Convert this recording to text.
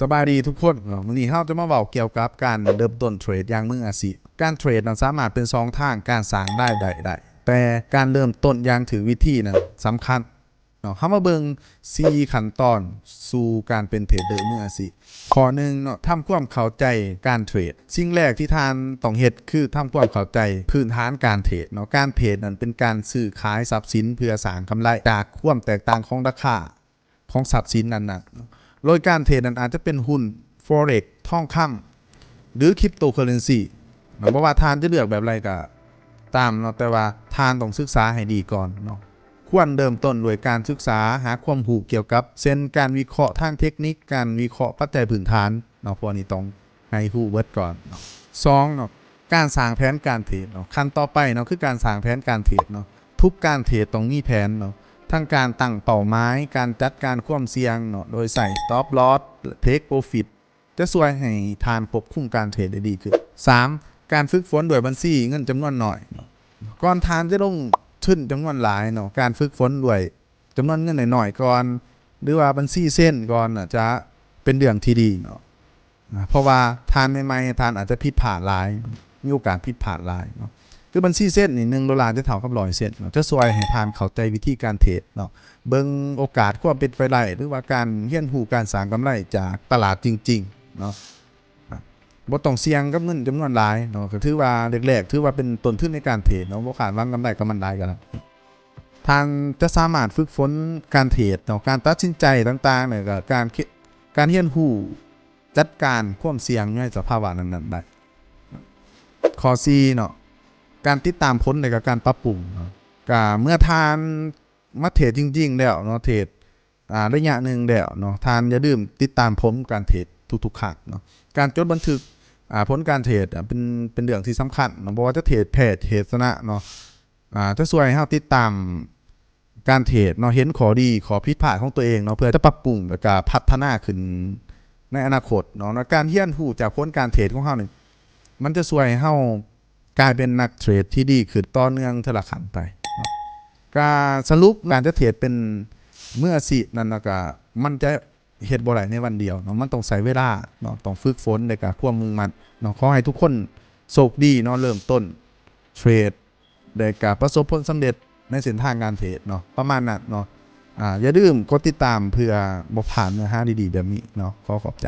ສະບາຍດີທຸກຄົນເນາະ, ມື້ນີ້ເຮົາຈະມາເວົ້າກ່ຽວກັບການເລີ່ມຕົ້ນເທຣດຢ່າງມືອາຊີບ. ການເທຣດນັ້ນສາມາດເປັນຊ່ອງທາງການສ້າງລາຍໄດ້ໄດ້, ແຕ່ການເລີ່ມຕົ້ນຢ່າງຖືກວິທີນັ້ນສຳຄັນເນາະ. ເຮົາມາເບິ່ງສີ່ຂັ້ນຕອນສູ່ການເປັນເທຣດເດີມືອາຊີບ. ຂໍ້ໜຶ່ງເນາະ, ທຳຄວາມເຂົ້າໃຈການເທຣດ. ສິ່ງແລກທີ່ທ່ານຕ້ອງເຮັດຄືທຳຄວາມເຂົ້າໃຈພື້ນຖານການເທຣດເນາະ. ການເທຣດນັ້ນເປັນການຊື້ຂາຍຊັບສິນເພື່ອສ້າງກຳໄລຈາກຄວາມແຕກຕ່າງຂອງລາຄາ ຂອງຊັບສິນນັ້ນໆ ໂດຍການເທຣດນັ້ນອາດຈະເປັນຫຸ້ນ Forex ທອງຄຳ ຫຼື Cryptocurrency ເນາະ. ບໍ່ວ່າທ່ານຈະເລືອກແບບໃດກໍຕາມເນາະ, ແຕ່ວ່າທ່ານຕ້ອງສຶກສາໃຫ້ດີກ່ອນເນາະ. ຄວນເລີ່ມຕົ້ນດ້ວຍການສຶກສາຫາຄວາມຮູ້ກ່ຽວກັບ ເຊັ່ນ ການວິເຄາະທາງເທັກນິກ, ການວິເຄາະປັດໄຈພື້ນຖານເນາະ, ພວກນີ້ຕ້ອງ ໃຫ້ຮູ້ເບິດກ່ອນເນາະ. ສອງເນາະ, ການສ້າງແຜນການເທຣດເນາະ. ຂັ້ນຕໍ່ໄປເນາະ ຄືການສ້າງແຜນການເທຣດເນາະ. ທຸກການເທຣດຕ້ອງມີແຜນເນາະ, ທັງການຕັ້ງເປົ້າໝາຍ, ການຈັດການຄວາມສ່ຽງເນາະ ໂດຍໃຊ້ Stop Loss, Take Profit ຈະຊ່ວຍໃຫ້ທ່ານຄວບຄຸມການເທຣດໄດ້ດີຂຶ້ນ. ສາມ ການຝຶກຝົນດ້ວຍບັນຊີເງິນຈຳນວນໜ້ອຍເນາະ. ກ່ອນທ່ານຈະລົງທຶນຈຳນວນຫຼາຍເນາະ, ການຝຶກຝົນດ້ວຍ ຈຳນວນເງິນໜ້ອຍໆກ່ອນ ຫຼືວ່າບັນຊີເຊັ່ນກ່ອນນະ ຈະເປັນເລື່ອງທີ່ດີເນາະ. ເພາະວ່າທ່ານໃໝ່ໆ ທ່ານອາດຈະຜິດພາດຫຼາຍ, ມີໂອກາດຜິດພາດຫຼາຍເນາະ. ຄືບັນຊີເຊັ່ນນີ້ ໜຶ່ງໂດລາຈະເທົ່າກັບຮ້ອຍເຊັນເນາະ, ຈະຊ່ວຍໃຫ້ທ່ານເຂົ້າໃຈວິທີການເທຣດເນາະ, ເບິ່ງໂອກາດຄວາມເປັນໄປໄດ້ ຫຼືວ່າການຮຽນຮູ້ການສ້າງກຳໄລຈາກຕະຫຼາດຈິງໆເນາະ. ບໍ່ຕ້ອງສ່ຽງກັບເງິນຈຳນວນຫຼາຍເນາະ, ກໍຖືວ່າແລກໆ ຖືວ່າເປັນຕົ້ນທຶນໃນການເທຣດເນາະ, ບໍ່ຄາດຫວັງກຳໄລກັບມັນຫຼາຍກໍໄດ້. ທ່ານຈະສາມາດຝຶກຝົນການເທຣດເນາະ, ການຕັດສິນໃຈຕ່າງໆ ແລ້ວກໍການ ການຮຽນຮູ້ຈັດການຄວາມສ່ຽງໃນສະພາວະນັ້ນໆໄດ້. ຂໍ້ສີ່ເນາະ, ການຕິດຕາມຜົນ ແລະກໍການປັບປຸງເນາະ. ກໍເມື່ອທ່ານມາເທຣດຈິງໆແລ້ວເນາະ, ເທຣດ ອ່າ ໄລຍະໜຶ່ງແລ້ວເນາະ, ທ່ານຢ່າລືມຕິດຕາມຜົນການເທຣດທຸກໆຄັ້ງເນາະ. ການຈົດບັນທຶກ ອ່າ ຜົນການເທຣດ ອ່າ ເປັນ ເປັນເລື່ອງທີ່ສຳຄັນເນາະ, ບໍ່ວ່າຈະເທຣດແພ້ ເທຣດຊະນະເນາະ. ອ່າ ຈະຊ່ວຍໃຫ້ເຮົາຕິດຕາມການເທຣດເນາະ, ເຫັນຂໍ້ດີ ຂໍ້ຜິດພາດຂອງຕົວເອງເນາະ, ເພື່ອຈະປັບປຸງ ແລ້ວກະພັດທະນາຂຶ້ນໃນອະນາຄົດເນາະ. ແລະ ການຮຽນຮູ້ຈາກຜົນການເທຣດຂອງເຮົານີ້ ມັນຈະຊ່ວຍໃຫ້ເຮົາກາຍເປັນນັກເທຣດທີ່ດີຂຶ້ນຕໍ່ເນື່ອງເທື່ອລະຂັ້ນໄປເນາະ. ກະສະຫຼຸບ ການຈະເທຣດເປັນມືອາຊີບນັ້ນນະ ກະມັນຈະເຮັດບໍ່ໄດ້ໃນວັນດຽວເນາະ, ມັນຕ້ອງໃຊ້ເວລາເນາະ, ຕ້ອງຝຶກຝົນ ແລະກະຄວາມມຸ່ງໝັ້ນເນາະ. ຂໍໃຫ້ທຸກຄົນໂຊກດີເນາະ, ເລີ່ມຕົ້ນເທຣດ ແລະກະປະສົບຜົນສຳເລັດໃນເສັ້ນທາງການເທຣດເນາະ, ປະມານນັ້ນເນາະ. ອາ ຢ່າລືມກົດຕິດຕາມເພື່ອບໍ່ພາດເນື້ອຫາດີໆແບບນີ້ເນາະ. ຂໍຂອບໃຈ.